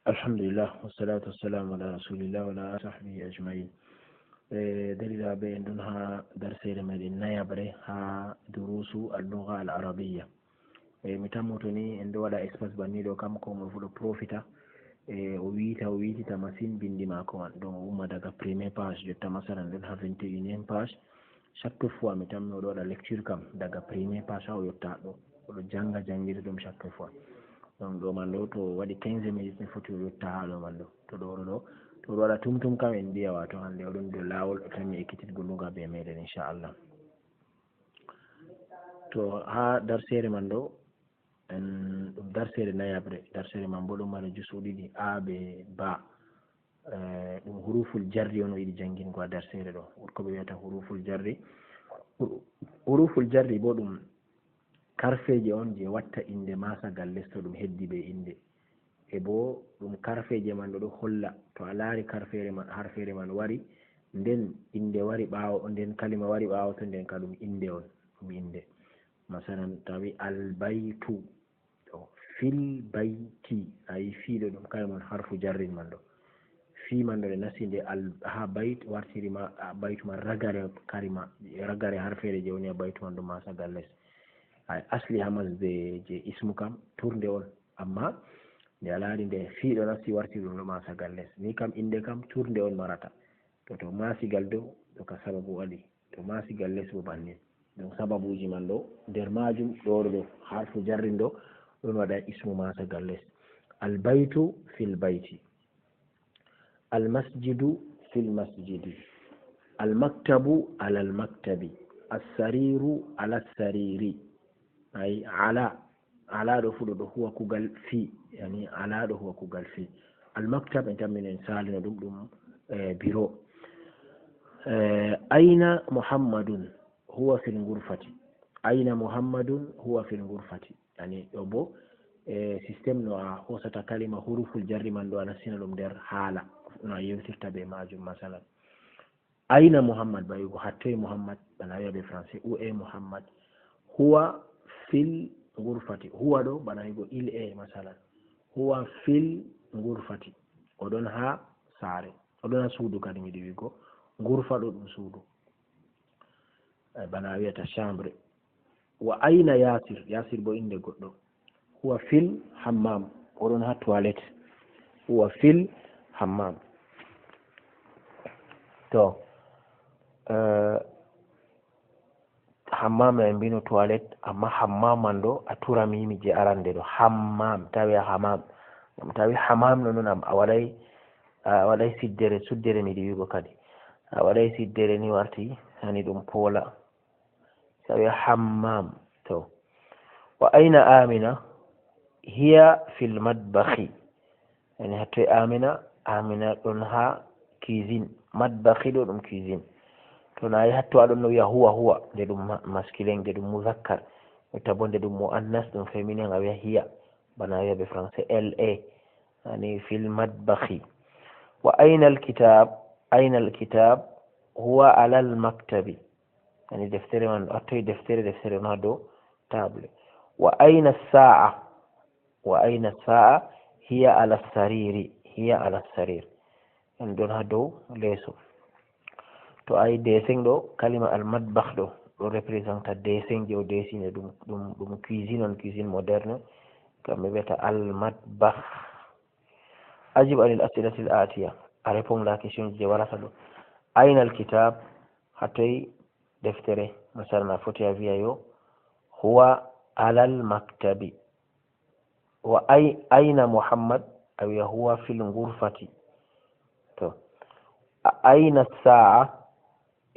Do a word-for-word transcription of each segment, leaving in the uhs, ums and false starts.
Alhamdulillah, wassalatu wassalamu ala rasulillah wa ala alihi wa sahbihi ajmain. E dalilaaɓe, en ɗon haa darseere meɗen nayaɓre haa durusu al-lugha al-arabiyya. E mi tammoto ni en ɗo waɗa espace banni ɗo, kam ko mo fuɗo profita. E o wiita, o wiitita masin bindi maako man. Donc o umma daga premier page jotta, masalan ɗon haa vingt et unième page. Chaque fois mi tammi o ɗo waɗa lecture kam daga premier page haa o yotta ɗo. O ɗo janga jangirde ɗum chaque fois. Donc ɗo man ɗo to waɗi quinze minutes mi foti o yotta haa ɗo man ɗo. To ɗo ɗo ɗo to ɗo waɗa tum tum kam en mbiya wato hande o ɗon dow laawol o tammi ekkititgo lugha be meɗen inchallah. To haa darseere man ɗo, en ɗum darseere nayaɓre. Darseere man bo ɗum mari jusu ɗiɗi, a be ba. Eh, ɗum huruful jarri on o yiɗi jangin ko a darseere ɗo, ko ɓe wiyata huruful jarri. Huruful jarri bo ɗum karfeeje on je watta innde masagal les to ɗum heddi be innde. E bo ɗum karfeeje man ɗo ɗo holla to a laari karfeere man, harfeere man wari, nden innde wari ɓaawo, nden kalima wari ɓaawo to, nden ka ɗum innde on, ɗum innde. Masalan to a wi albaytu, to fil bayti, a yi fii ɗo ɗum kalimon harfu jarrin man ɗo. Fii man ɗo ɗe nasti nde al haa bayt wartiri ma a baytu man ragare kalima, ragare harfeere je woni a baytu man ɗum masagal les. Ay asli hamas be je ismu kam turnde on, amma nde a laari nde fii ɗo nasti wartiri ɗum ɗo masagal les. Ni kam innde kam turnde on marata. To to masigal dow ɗo ka sababu waɗi. To masigal les bo bannin. Donc sababuji man ɗo nder majum ɗo ɗo ɗo harfu jarrin ɗo ɗon waɗa ismu masagal les. Albaytu fil bayti. Almasjidu fil masjidi. Almaktabu alal maktabi. Assariru alas sariri. Ay ala. Ala ɗo fu ɗo ɗo huwa kugal fii. Yani ala ɗo huwa kugal fii. Almaktab en tammi en salino ɗum ɗum eh, biro. Eh, aina muhammadun huwa fil ngurfati. Aina muhammadun huwa fil ngurfati. Yani ɗo bo eh, système no a hosata kalima huruful jarri man ɗo a nassina ɗum nder haala no a yewtirta be majum masalan. Aina muhammad? Ba yugo hattoy muhammad bana wiya be français, où est muhammad? Huwa fil ngurfati. Huwa ɗo bana yugo il est masalan. Huwa fil ngurfati. O ɗon ha saare. O ɗon ha suudu kadi miɗi wigo. Ngurfa ɗo ɗum suudu. Eh, bana a wiyata chambre. Wa aina yasir? Yasir bo innde goɗɗo. Huwa fil hammam. O ɗon ha toilette. Huwa fil hammam. To eh, hammam na en mbino toilette, amma hammam man ɗo a tura mimi je arande ɗo. Hammam, tawi a hamam. Ngam tawi hamam no non am a waɗay a waɗay siddere, suddere miɗi wigo kadi. A waɗay siddere ni warti hani ɗum poola. Tawi hammam. To wa aina amina? Hiya fil madbakhi. Yani hattoy amina? Amina ɗon ha cuisine. Madbakhi ɗo ɗum cuisine. To na yi hatto aɗon no wiya huwa huwa nde ɗum masculin, nde ɗum muzakkar. Etta bo nde ɗum muannas ɗum féminin a wiya hiya. Bana wiya be français elle est. Yani fil madbakhi. Wa aina alkitab? Aina alkitab? Huwa alal maktabi. Yani deftere man ɗo hattoy deftere, deftere on ha dow table. Wa aina sa'a? Wa aina sa'a? Hiya ala sariri. Hiya ala sarir. En ɗon ha dow leeso. To ayi dessin ɗo kalima almadbakh ɗo ɗo representa dessin je o desine ɗum ɗum ɗum cuisine on, cuisine moderne. Kamɓe wiyata almadbakh. Ajib anil as'ilati al atiya. A répond la question je warata ɗo. Aina alkitab? Hattoy deftere? Masalan a foti a wiya yo huwa alal maktabi. Wa ay aina muhammad? A wiya huwa fil ngurfati. To a- aina sa'a?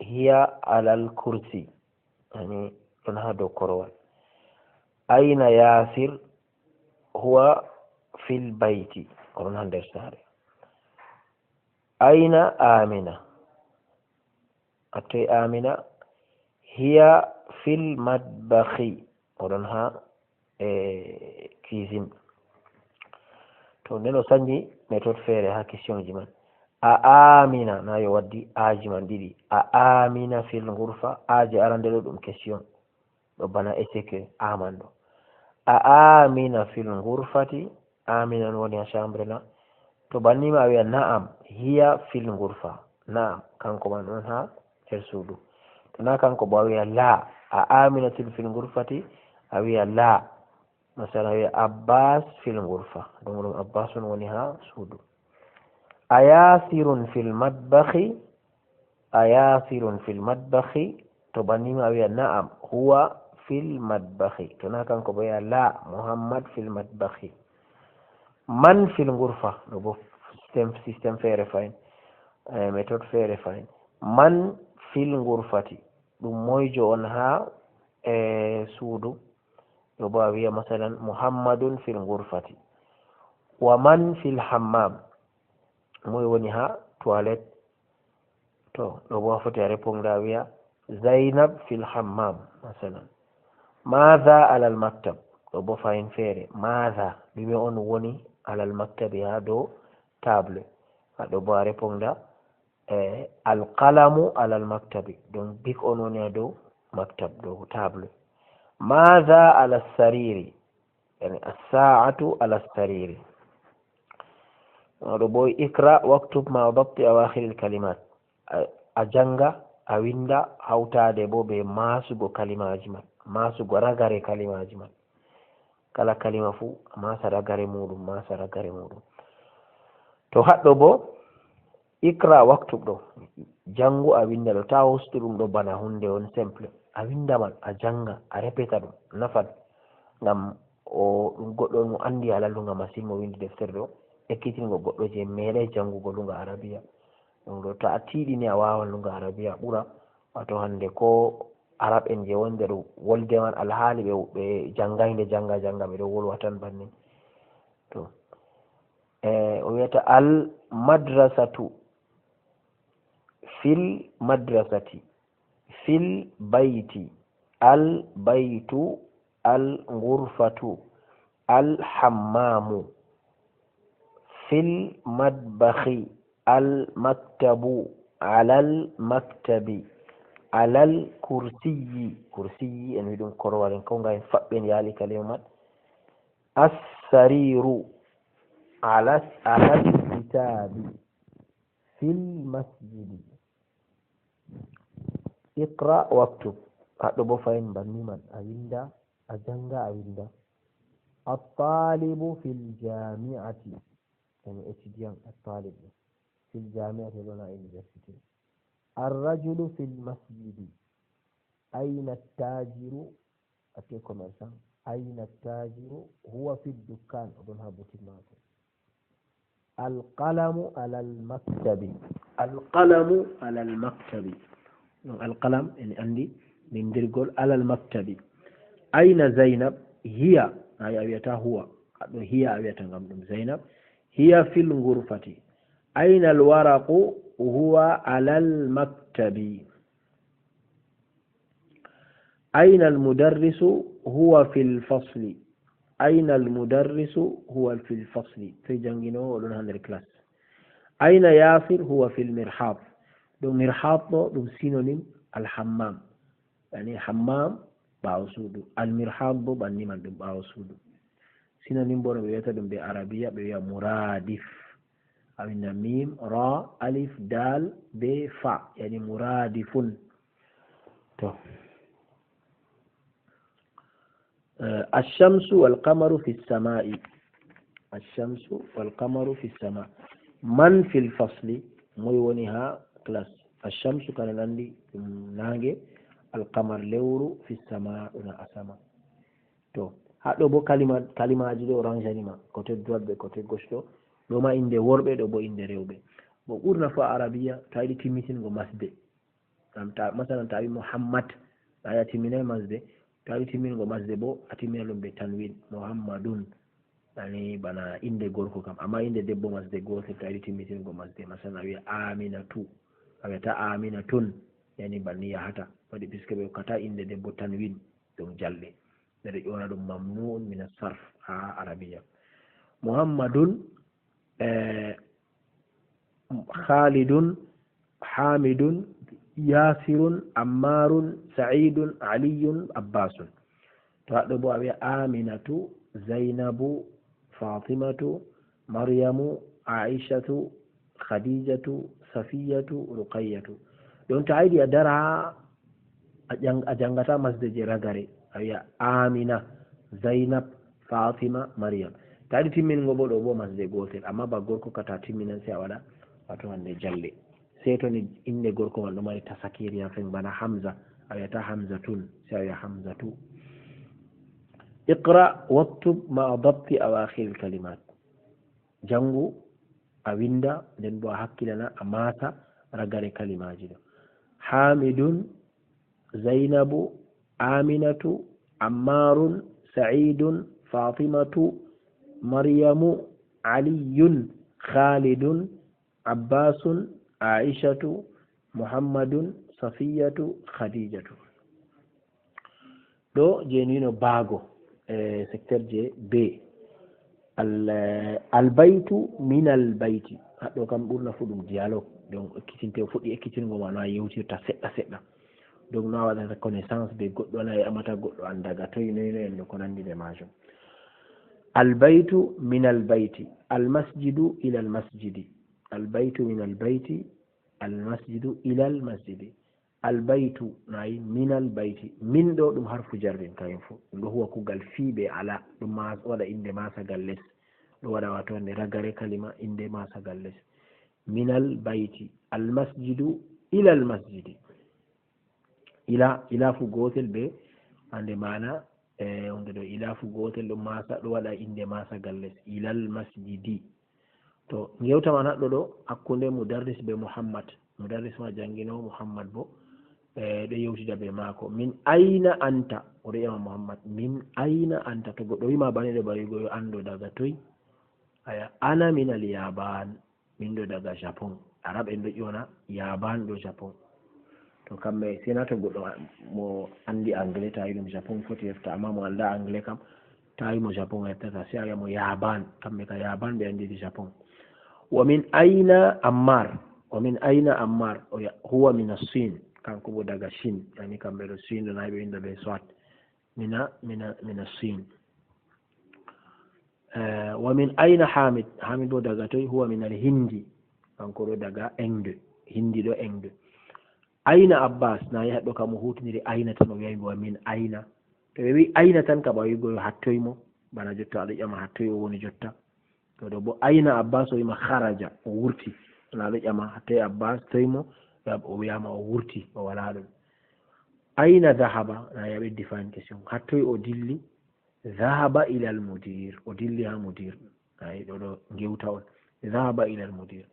Hiya alal kursi. Yani ɗon ha dow korowal. Aina yasir? Huwa fil bayti. O ɗon ha nder saare. Aina amina? Hattoy amina? Hiya fil madbakhi. O ɗon ha e cuisine. To nden o sanji méthode feere ha question ji man. A amina? Na yo waddi aji man ɗiɗi. A amina fil ngurfa? Aji arande ɗo ɗum question. Ɗo bana est-ce que aman ɗo. A amina fil ngurfati? Amina no woni ha chambre na? To bannima a wiya na'am, hiya fil ngurfa. Na'am, kanko man on ha her suudu. To na kanko bo a wiya la, a aminatun fil ngurfati, a wiya la. Masalan a wiya Abbas fil ngurfa. Ɗum ɗum Abbas on woni ha suudu. A yasirun fil matbakhi, a yasirun fil matbakhi. To bannima a wiya na'am, huwa fil matbakhi. To na kanko bo a wiya la, Muhammad fil matbakhi. Man fil ngurfa, ɗo bo système, système feere fayin, eh, méthode feere fayin. Man fil ngurfati, ɗum moyjo on ha e suudu. Ɗo bo a wiya masalan Muhammadun fil ngurfati. Wa man fil hammam, moy woni ha toilette. To ɗo bo a foti a réponda a wiya Zainab fil hammam, masalan. Maza alal maktab, ɗo bo fayin feere. Maza, ɗume on woni alal maktabi, ha dow table? Ha ɗo bo a réponda, eh, alqalamu alal maktabi, donc bic on woni ha dow maktab, dow table. Maza ala sariri, yani assaatu ala sariri. Ɗo bo ikra waktub ma dabti awakhiril kalimat. A, a janga, a winda, hawtade bo be masugo kalimaji man, masugo ragare kalimaji man. Kala kalima fu a masa ragare muɗum, masa ragare muɗum. To haɗɗo bo ikra waktub ɗo, jangu a winda ɗo, ta wostu ɗum ɗo bana hunde on simple. A winda man, a janga, a répéta ɗum, nafan. Ngam o ɗum goɗɗo on mo andi hala lunga masin, mo windi deftere ɗo, ekkitingo goɗɗo je meɗai jangugo lunga arabiya. Ɗum ɗo to a tiɗi ni a wawan lunga arabiya ɓura. Wato hande ko arab en je woni nder wolde man, alhaali ɓe, ɓe jangai nde janga janga, ɓe ɗo wolwa tan bannin. To, eh, o wiyata al madrasatu, fil madrasati, fil bayti, al baytu, al ngurfatu, al hammamu, fil matbakhi, al maktabu, alal maktabi, alal kursiyi. Kursiyi en wi ɗum korowal, en kawnga en faɓɓen yaali kalima man. Assariru, ala, alal kitabi, fil masjidi. Iqra waktub. Haɗɗo bo fayin banni man, a winda, a janga, a winda. Attalibu fil jami'ati, yani étudiant, attalib, fil jami'ati, ɗon ha université. Arrajulu fil masjidi. Aina tajiru, ate commerçant. Aina tajiru, huwa fid dukkan, o ɗon ha boutique mako. Alqalamu alal maktabi. Alqalamu alal maktabi. Ɗum alqalam en andi bindirgol alal maktabi. Aina Zainab? Hiya, ay a wiyata huwa. Haɗɗo hiya a wiyata ngam ɗum Zainab. Hiya fil ngurfati. Aina alwaraqu? Huwa alal maktabi. Aina almudarrisu? Huwa fil fasli. Aina almudarrisu? Huwa fil fasli. Toy janginowo? O ɗon ha nder classe. Aina Yasir? Huwa fil mirhad. Ɗum mirhad ɗo ɗum synonym alhammam. Yani hammam ɓawo suudu. Almirhad bo banni man ɗum ɓawo suudu. Synonym bo no ɓe wiyata ɗum be arabiya, ɓe wiya muradif. A winda mim, ra, alif, dal, be fa, yani muradifun. To. Eh, ash-shamsu wal qamaru fi samai. Ash-shamsu wal qamaru fi sama. Man fil fasli? Moy woni ha classe? Ash-shamsu kana nandi ɗum nange, al qamar lewru, fi sama ɗum ha asama. To, haɗɗo bo kalima, kalimaji ɗo ranjanima, côté droite be côté gauche ɗo, ɗo ma inde worɓe, ɗo bo inde rewɓe. Bo ɓurna fu a arabiya, to a yiɗi timmitingo masde. Ngam ta, masalan, ta wi Muhammad, a yi a timminai masde, to a yiɗi timmingo masde bo, a timmina ɗum be tanwin, Muhammadun. Ani bana inde gorko kam, amma inde debbo masde gotel, to a yiɗi timmitingo masde, masalan, a wiya Aminatu, a wiyata Aminatun, yani banni yahata. Waɗi puisque ɓe hokkata inde debbo tanwin, ɗum jalɗe. Ɓe ɗo ƴona ɗum mamnu'un min as-sarf ha arabiya. Muhammadun, eh, Khalidun, Hamidun, Yasirun, Ammarun, Sa'idun, Aliyun, Abbasun. To haɗɗo bo a wiya Aminatu, Zainabu, Fatimatu, Maryamu, Aishatu, Khadijatu, Safiyatu, Ruqayyatu. Ɗon ta a yiɗi a dara haa a jang-, a janngata masde je ragare. A wiya Amina, Zainab, Fatima, Maryam. Ta a yiɗi timmingo bo ɗo bo masde gootel. Amma ba gorko ka ta timminan sai a waɗa wato hande jalle. Sai to ni innde gorko man ɗo mari tasakiri haa feng bana Hamza. A wiyata Hamzatun, sai a wiya Hamzatu. Iqra waktub ma'a dabti awakhiril kalimat. Janngu, a winnda, nden bo a hakkilana, a maata ragare kalimaaji ɗo. Hamidun, Zaynabu, Aminatu, Ammarun, Sa'idun, Fatimatu, Maryamu, Aliyun, Khalidun, Abbasun, Aishatu, Muhammadun, Safiyatu, Khadijatu. Ɗo je nino baago, e secteur je B. Al-, eh, albaytu min albayti. Haɗɗo kam ɓurna fu ɗum dialogue. Donc, ekkitinte, o fuɗɗi ekkitingo ma no a yewtirta seɗɗa seɗɗa. Donc, no a waɗata connaissance be goɗɗo, na a yamata goɗɗo an daga toy, noy, noy, en ko nandi be majum. Albaytu min albayti. Almasjidu ila almasjidi. Albaytu min albayti. Almasjidu ila almasjidi. Albaytu, nayi, min albayti. Min ɗo ɗum harfu jarrin kayen fu. Ɗum ɗo huwa kugal fi be ala. Ɗum ma waɗa inde masagal les. Ɗum waɗa wato hande ragare kalima inde masagal les. Min albayti. Almasjidu ila almasjidi. Ila, ila fu gotel be hande mana, eh, hunde ɗo ila fu gotel ɗum masa, ɗum waɗa inde masagal les. Ila almasjidi. To, ngewta man haɗɗo ɗo, hakkunde Mudarris be Muhammad. Mudarris ma janginowo, Muhammad bo, eh, ɗo yewtida be maako. Min ayna anta? O ɗo ƴama Muhammad. Min ayna anta? To goɗɗo wima bane ɗo, ba wigo yo an ɗo daga toy? Aya, ana min al Yaban. Min ɗo daga Japon. Arab en ɗo ƴona Yaban ɗo Japon. To kamɓe, sena to goɗɗo mo andi anglais, tawi ɗum Japon foti hefta, amma mo anda anglais kam, tawi mo Japon heftata, sai a wiya mo Yaban. Kamɓe ka Yaban ɓe andiri Japon. Wa min aina Ammar? Wa min aina Ammar? O ya-, huwa min as-Sin. Kanko bo daga Shin. Yani kamɓe ɗo Sin ɗo nayi ɓe winda be Swat. Mina, mina, mina Sin. Eh, wa min aina Hamid? Hamid bo daga toy? Huwa min al Hindi. Kanko ɗo daga Inde. Hindi ɗo Inde. Aina Abbas? Na yaha ɗo kam o hutiniri aina tan, o wi'ay wa min aina. To ɓe wi'i aina tan ka ɓawigo yo hattoy mo, bana jotta aɗo ƴama hattoy o woni jotta. To ɗo bo aina Abbas? O wima kharaja, o wurti. Na aɗo ƴama hattoy Abbas, toy mo, o wi'ama o wurti, o wala ɗon. Aina dhahaba? Na ya ɓeddi fine question. Hattoy o dilli? Dhahaba ila al mudir, o dilli ha mudir. Ay, ɗo ɗo ngewta on. Dhahaba ila al mudir.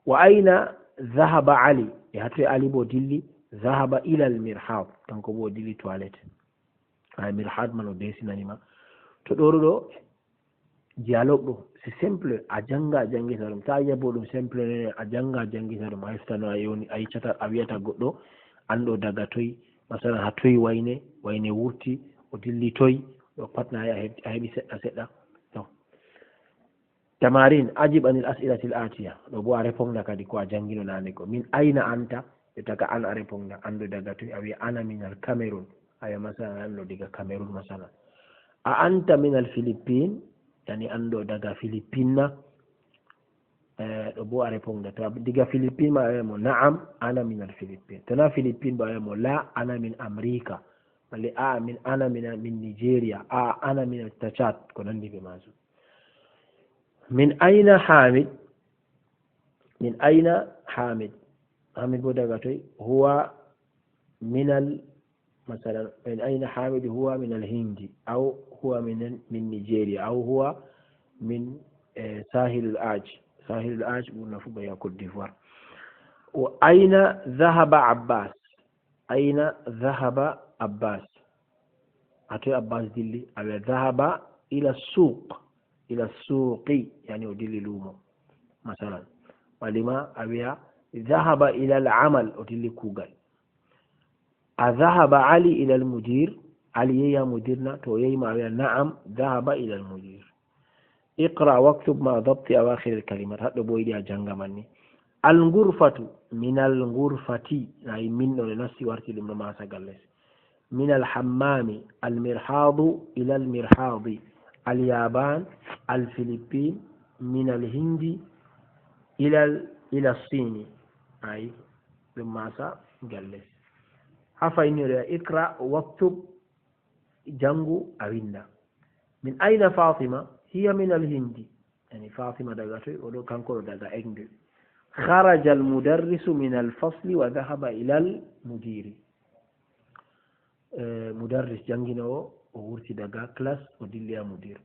Wa aina dhahaba Ali? E hattoy Ali bo dilli? Dhahaba ila al mirhad, kanko bo o dilli toilette. Ay, mirhad man o desinani ma. To ɗo ɗo, dialogue ɗo, c'est simple, a janga, a jangita ɗum. Ta yiya bo ɗum simple ne, a janga, a jangita ɗum. A heftano a yoni, a yiccata, a wiyata goɗɗo, an ɗo daga toy, masalan, ha toy wayne, wayne wurti, o dilli toy, ɗo pat na a heɓ-, a heɓi seɗɗa seɗɗa. To. Tamarin, ajib anil as'ilatil atiya. Ɗo bo a reponda kadi ko a jangino nane ko. Min aina anta? Ɓe taga an a reponda. An ɗo daga toy? A wiya ana min al Cameroon. A wiya masalan an ɗo diga Cameroon masalan. A anta min al Philippine? Yani an ɗo daga Philippine na? Eh, ɗo bo a reponda. To a diga Philippine ma a wiya mo na'am, ana min al Philippine. To na Philippine bo a wiya mo la, ana min America. Walla a min, ana min, min Nigeria. A, ana min al Tachad. Ko nandi be majum. Min aina Hamid? Min aina Hamid? Hamid bo daga toy? Huwa min al, masalan, min aina Hamid? Huwa min al Hindi, aw huwa min, min Nigeria, aw huwa min, eh, Sahilul Aj. Sahilul Aj ɓurna fu ɓe wi'a Côte d'Ivoire. Wa aina dhahaba Abbas? Aina dhahaba Abbas? Hatoy Abbas dilli? A wiya dhahaba ila suq, ila suqi, yani o dilli lumo. Masalan, walima a wiya dhahaba ila al amal, o dilli kugal. A dhahaba Ali ila al mudir? Ali yehi ha mudir na? To o yehi ma a wiya na'am, dhahaba ila al mudir. Iqra waktub ma dabti awakhir al kalimat. Haɗɗo bo yiɗi a janga man ni. Al ngurfatu, min al ngurfati. Nayi min ɗo nde nasti warti ɗum ɗo masagal les. Min al hammami, al mirhadu ila al mirhadi. Al Yaban, al Philippine, min al Hindi, ilal ila sini. Ay, ɗum masa galle. Ha fayniɗo ya iqra waktub, jangu a winda. Min aina Fatima? Hiya min al Hindi. Yani Fatima daga toy? Oɗo kanko ɗo daga Inde. Kharaja al mudarrisu min al fasli wa dhahaba ila al mudiri. Eh, mudarris janginowo o wurti daga classe o dilli ha mudir.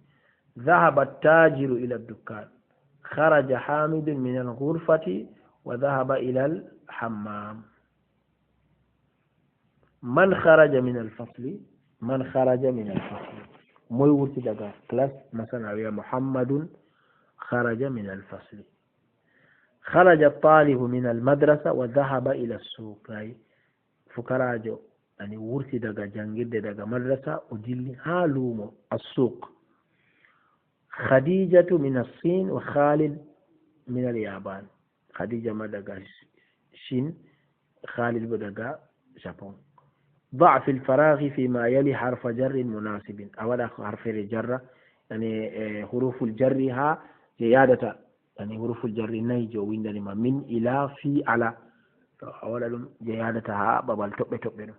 Dhahaba tajiru ila dukkan. Kharaja hamidun min al ghurfati wa dhahaba ila al hammam. Man kharaja min al fasli? Man kharaja min al fasli? Moy wurti daga classe? Masalan a wiya Muhammadun kharaja min al fasli. Kharaja talibu min al madrasa wa dhahaba ila suq. Ay, fukarajo ani wurti daga jangirde, daga madrasa, o dilli ha lumo, as-suq. Khadijatu min as-Sin wa Khalid min al-Yaban. Khadija ma daga Chine, Khalid bo daga Japon. Ba fil faraghi fi ma yali harfa jarrin munasibin. A waɗa harfere jarra, yani, eh, huruful jarri ha je yadata. Yani huruful jarri nayi je o windani ma, min, ila, fi, ala. To a waɗa ɗum je yadata ha babal toɓɓe toɓɓe ɗum.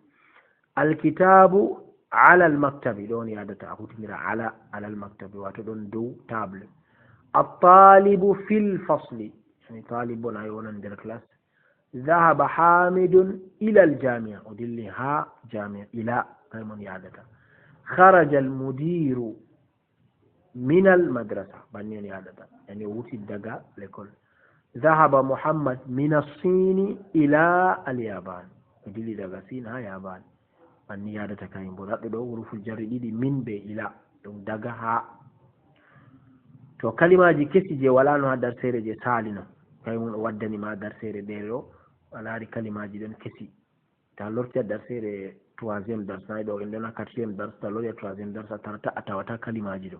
Al kitabu ala al maktabi, ɗon yadata a hutindira ala, ala al maktabi, wato ɗon dow table. At talibu fil fasli, yani talib bo nayi wonan nder classe. Dhahaba hamidun ila al jamia, o dilli ha jamia, ila kay mon yadata. Kharaja al mudiru min al madrasa, banni on yadata, yani o wuti daga l'école. Dhahaba Muhammad min as-Sini ila al Yaban, o dilli daga Sin ha Yaban. Banni yadata kay mbo. Raɗɗo ɗo huruful jarri ɗiɗi, min be ila, ɗum daga ha. To kalimaji kesi je wala no ha darsere je salino, kay mon o waddani ma darsere ɗere ɗo, a laari kalimaji ɗon kesi. Ta lorti a darsere troisième dars, nayi ɗo en ɗon ha quatrième dars, ta lori a troisième dars, a tarata, a tawata kalimaji ɗo.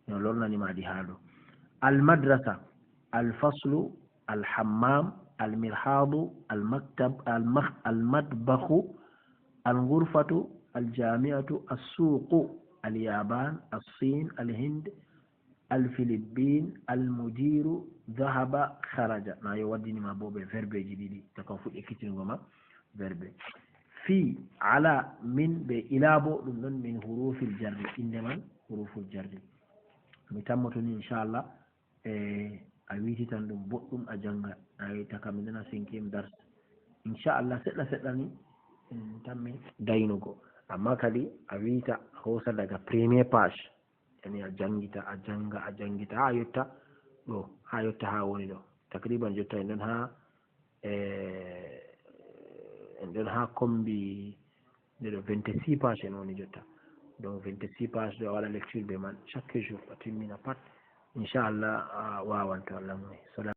No lornani ma ɗi ha ɗo. Al madrasa, al faslu, al hammam, al mirhadu, al maktab, al makh-, al matbakhu, al ghurfatu, al jami'atu, as suqu, al yaban, as sin, al hind, al filippin, al mudiru, dhahaba, kharaja. Na yo waddini ma bo ɓe verbeji ɗiɗi, ta ko fuɗɗi ekkitingo ma verbe. Fi, ala, min, ɓe ila bo, ɗum ɗon min hurufil jarri, inde man huruful jarri. Mi tammoto ni, inchallah, e a wititan ɗum boɗɗum, a janga. Ay, taka min ɗon ha cinquième dars. Inchallah, seɗɗa seɗɗa ni, en tammi daynugo. Amma kadi a wita, a hosa daga premier page. Yani a jangita, a janga, a jangita, ha yotta ɗo, ha yotta ha woni ɗo. Takriban jotta en ɗon ha, eh, en ɗon ha kombi nde ɗo vingt-six page en woni jotta. Donc vingt-six page ɗo a waɗa lecture be man chaque jour, a timmina pat. Inchallah, a wawan to Allah muni. Salam.